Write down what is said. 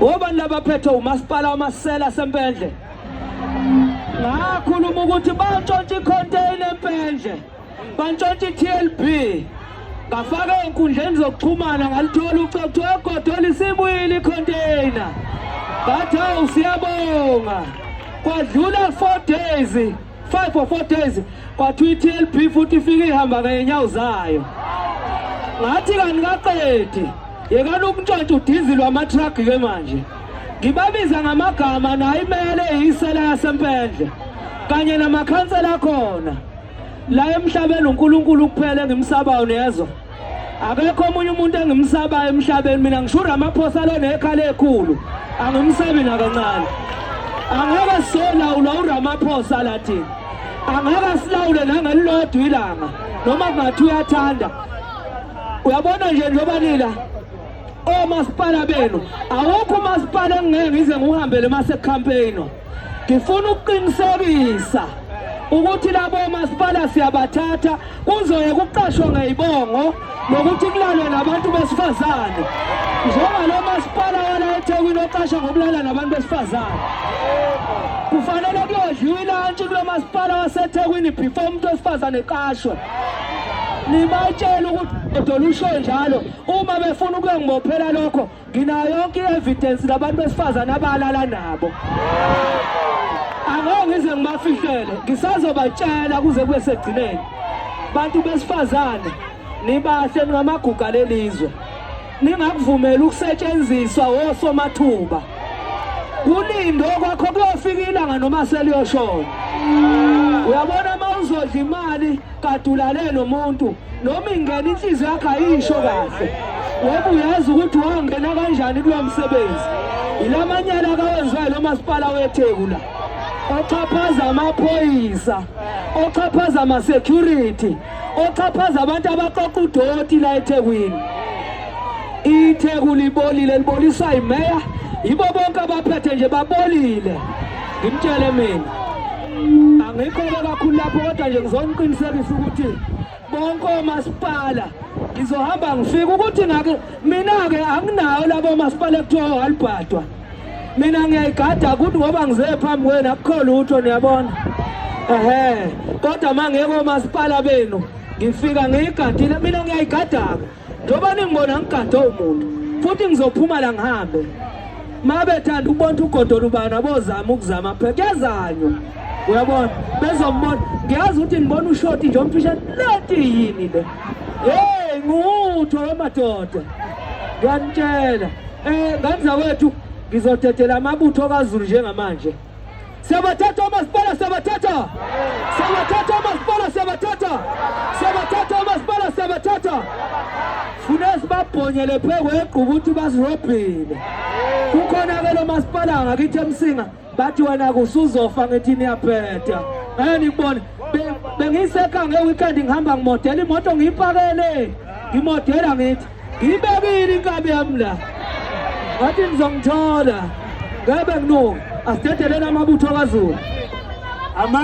Obani labaphethwe umasipala wamasela sempendle? Ngakhuluma ukuthi bantshontsha icontainer empendle, bantshontsha i-TLB. Ngafaka ey'nkundleni zokuxhumana ngalithola ucingo kuthiwa eGodoli isibuyile icontainer. Ngathi hawu siyabonga. Kwadlula 4 days, 5 or 4 days kwathiwa i-TLB futhi ifike ihamba ngey'nyawo zayo. Ngathi kanikaqedi. Yekani ukuntshontsha udizili wama-truck ke manje. Ngibabiza ngamagama nayo imele eyisela yaseMpendle kanye namakhansela akhona. La emhlabeni uNkulunkulu kuphela engimsabayo niyezwa. Akekho omunye umuntu engimsabayo emhlabeni mina ngisho uRamaphosa lo nekhala ekhulu. Angimsabi nakancane. Angeke solawula uRamaphosa lathi. Angeke silawule nangelilodwa ilanga noma kungathi uyathanda. Uyabona nje njengoba nila omasipala benu awukho umasipala engingeke ngize ngiwuhambele mase campaign. Ngifuna ukuqinisekisa ukuthi labo masipala siyabathatha kuzoye kuqashwe ngeyibongo nokuthi kulalwe nabantu besifazane njengalo masipala wala eThekwini oqasha ngokulala nabantu besifazane. Kufanele kuyodliwa ilantshi kulo masipala waseThekwini before umuntu wesifazane eqashwe. Nibatshele ukuthi uDola usho njalo uma befuna ukuyongibophela lokho nginayo yonke i-evidence labantu besifazane abalala nabo. Angeke ngize ngibafihlele, ngisazobatshela kuze kube sekugcineni. Bantu besifazane nibahle ningamagugu alelizwe. Ningakuvumeli ukusetshenziswa osomathuba. Kulindwe kwakho kuyofika ilanga noma seliyoshona. Uyabona uma uzodla imali kade ulale nomuntu noma ingena inhliziyo yakho ayisho kahle ngoba uyazi ukuthi wangena kanjani kulo msebenzi. Ilamanyala akawenziwayo lo masipala weTheku la oxhaphaza amaphoyisa, oxhaphaza ama-security, oxhaphaza abantu abaqoqa udoti la eThekwini. ITheku libolile, liboliswa imeya, yibo bonke abaphethe nje babolile. Ngimtshele mina angikho-ke kakhulu lapho kodwa nje ngizoniqinisekisa ukuthi bonke omasipala ngizohamba ngifike ukuthi ngake mina-ke anginawo labo masipala ekuthiwa ohalibhadwa. Mina ngiyayigada kuthi ngoba ngize phambi kwenu akukho lutho niyabona. Ehhe, kodwa uma ngeke omasipala benu ngifika ngiyigadile mina ngiyayigada-ke. Njengoba ningibona ngigade umuntu futhi ngizophuma la ngihambe. Uma bethanda ukubona ugodo lubani abozama ukuzama phela kuyazanywa. Uyabona? Bezombona. Ngiyazi ukuthi ngibona ushoti nje omfishane leti yini le. Hey, ngutho wemadoda. Ngiyanitshela. Ngane zakwethu ngizodedela amabutho kaZulu njengamanje. Siyabathatha omasipala, siyabathatha. Siyabathatha omasipala, siyabathatha. Siyabathatha omasipala, siyabathatha. Funa sibabhonyele phe kwegquba ukuthi basirobhile. Kukhona ke lo masipala ngakithi eMsinga bathi wena kusuzofa ngithi niyabheda. Ngeke nikubone. Bengisekha nge-weekend ngihamba ngimodela imoto ngiyipakele. Ngimodela ngithi ngiyibekile inkabi yami la. Ngathi nizongithola. Ngeke nginuke. Asidedeleni amabutho kaZulu. Ama